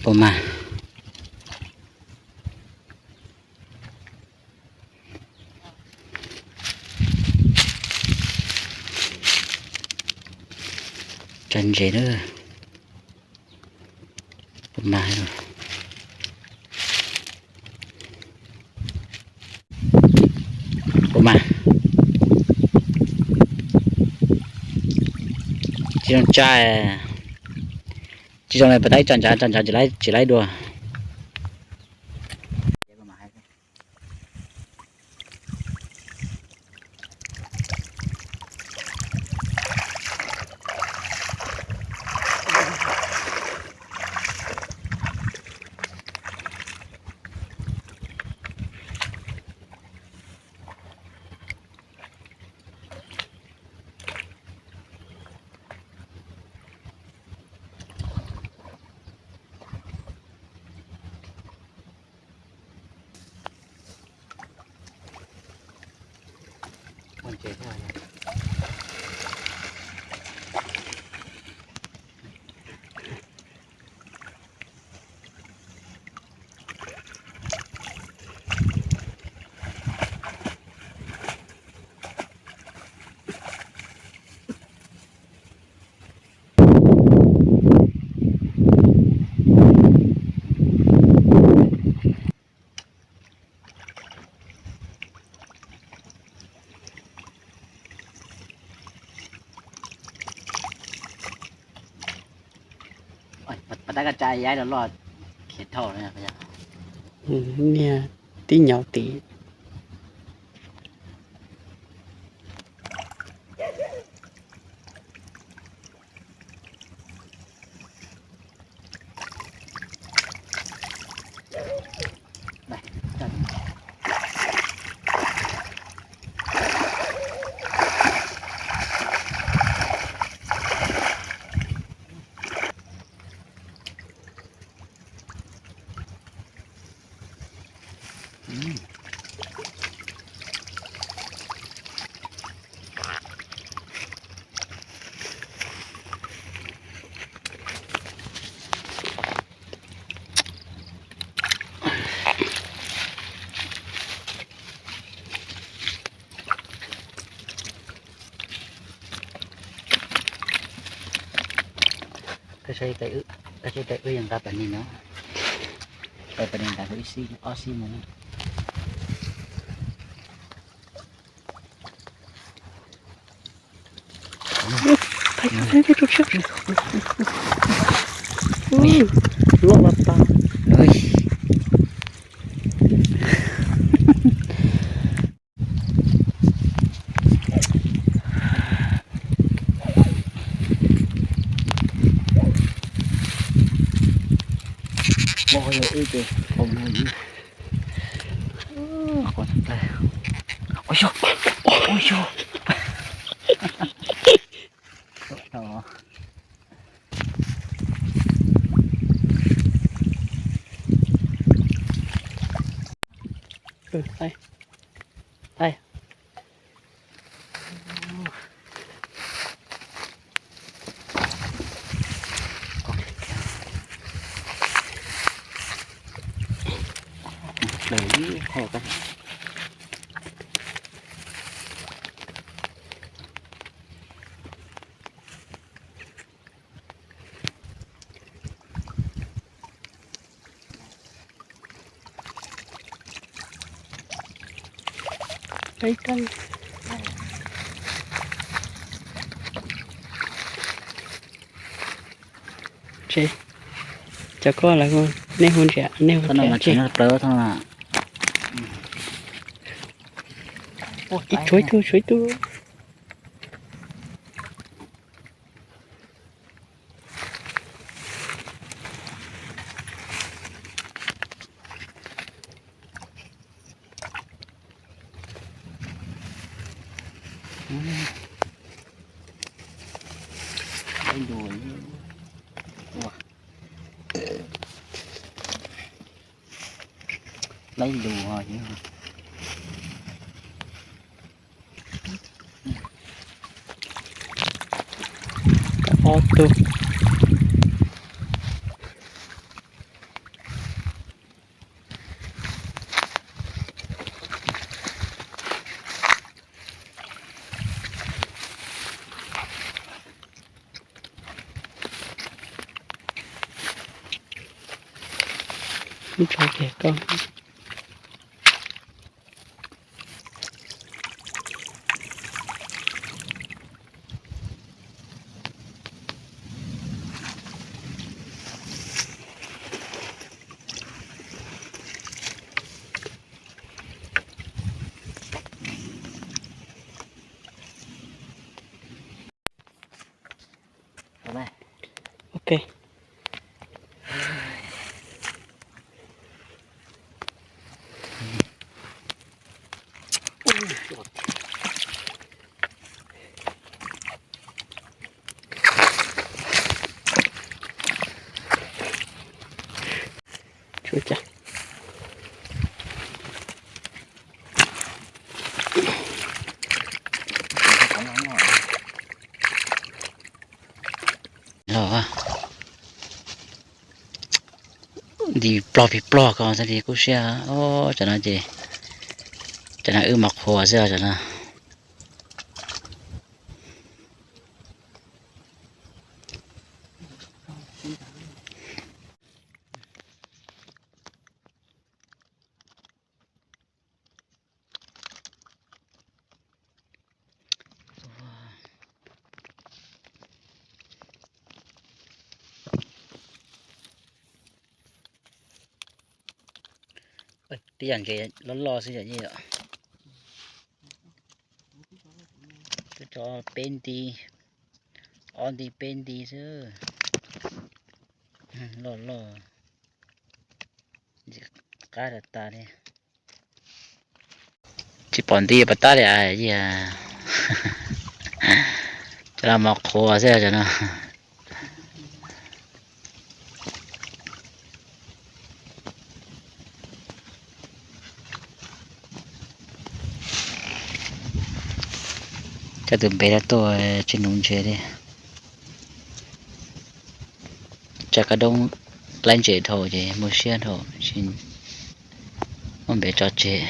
Ua mas. Tsa ntses na. Ua mas. Ua mas. Tsis zoo tsa. Tsis zoo li pas tab ib tso ntshav, tso ntshav tsis laib, tsis laib dua. Pas tab koj tsa yaib los loj khiav dhau na. Niag tib nyauv tid. Koj saib tais wb yeej nqa pas nig no, tais pas nig nqa ib xib ob xib mus. Loj los tas. Ces cov koj lawv, nej hu ntsia, nej hu ntsia. Ib tug, ib tug, tshuav ib tug. Laib lus. Ob tug. Tso kiag koj. Ok. Tshuav cas. Los nti plog pig plog ko thiaj li kub siab. Cov no ces, cov no wb mos qhuav xwb os cov no. Tib yam nkev loj loj xwb yom. Twb tso peb nti, ob nti peb nti xwb. Loj loj, ntxim qab tas tas li. Tsis pom nti pas tab li a, cov no mos qhuav xwb cov no. Coj tus npe no tuaj tsis nuv ntses li. Tsa kab doob laib ntses dhau ces muaj siab dhau, muab npe tso tseg.